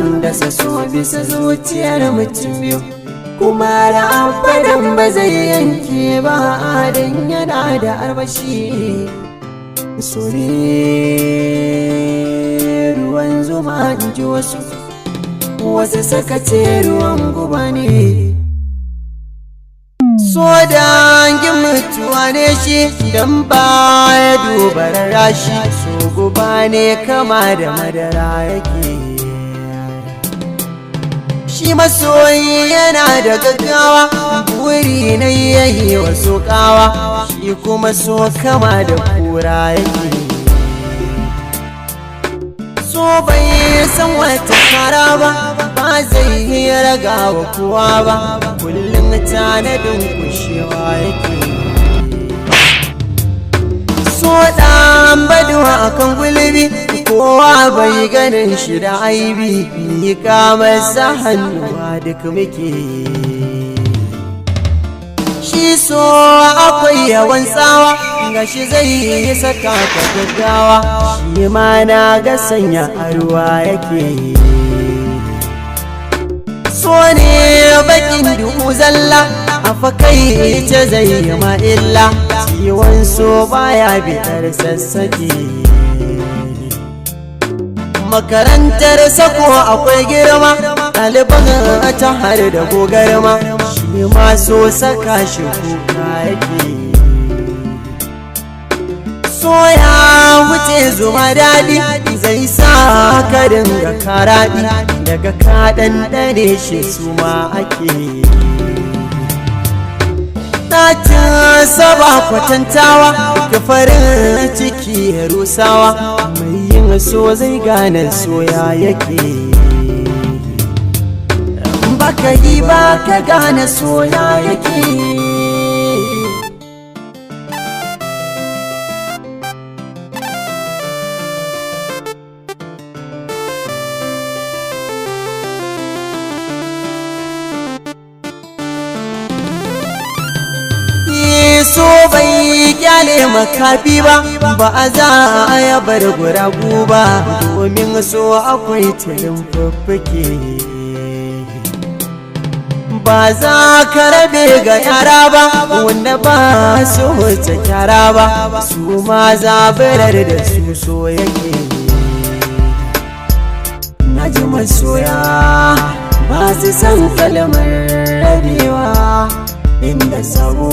An dasa so bisa zuciyar mutum biyu, kuma da abadan ba zai yanke ba, dan yana da armashi. So ne ruwan zuma, in ji wasu, wasu suka ce ruwan guba ne. So dangin mutuwa ne shi, dan baya duba rashi. So guba ne, kama da madara yake. Shi masoyi yana da gaggawa, wuri na yayi wasu kawa. Shi kuma so kama da kura yake. So bai san wata kara ba, ba zai yi raga wa kowa ba, kullum tanadin kushewa yake. So ɗan baduwa akan gulbi, kowa bai ganin shi da aibi. Miƙa masa hannuwa duk muke. Shi so akwai yawan tsawa, gashi zai yi saka ka gaggawa. Shi ma na ga sanya a ruwa yake. So ne bakin duhu zalla, a fakai ce zai yi ma illa. Ciwon so baya bitar sassake. Makarantar sako akwai girma, ɗaliban ta har da gogarma. Shi ma so saka shi kuka yake. So ya wuce zuma daɗi, zai sa ka dinga karaɗi. Daga ka ɗanɗane shi, su ma ake. Ɗacin saba kwatantawa, ka farin ciki ya rusawa. Mai yin so zai gane soya yake. Baka yi ba ka gane soya yake. So bai kyale makafi ba, ba a za a ya bar guragu ba, domin so akwai tilin fuffuke. Ba za ka rabe ga yara ba, wanda ba su wuce kyara ba, su ma zabirar da su so yake. Na ji masoya ba su san kalmar rabewa, inda sabo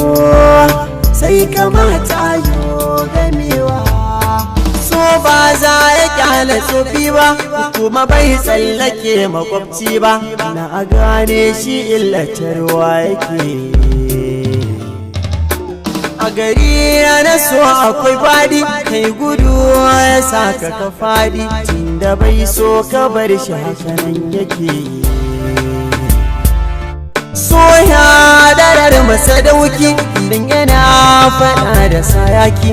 sai kamata yo gamewa. So ba za ya kyale tsofi ba, kuma bai tsallake makwabci ba. Na gane shi illatarwa yake. A gari na so akwai fadi, kai gudu ya saka ka fadi. Tunda bai so ka bar shi hakanan yake. So ya darar masa dauki, din yana fada da sayaki,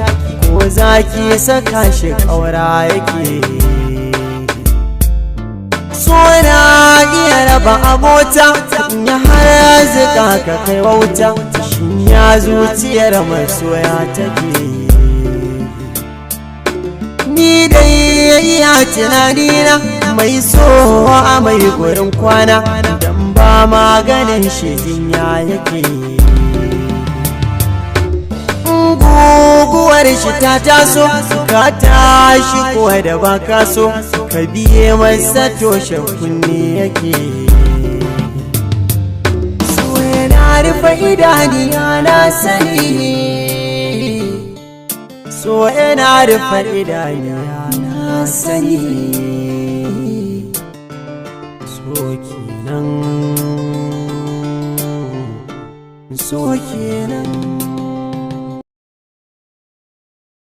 ko zaki saka shi kaura yake. So na iya raba abota, ya har zika ka kai wauta. Shin ya zuciyar masoya take? Ni dai iya tunanina, mai so a mai gurin kwana, dan ba maganin shi jinya yake. Guguwar shi ta taso, ka tashi ko da ba ka so, ka biye masa toshe kunne yake. So yana rufe idaniya, na sani. So yana rufe idaniya, na sani. So kenan, so kenan.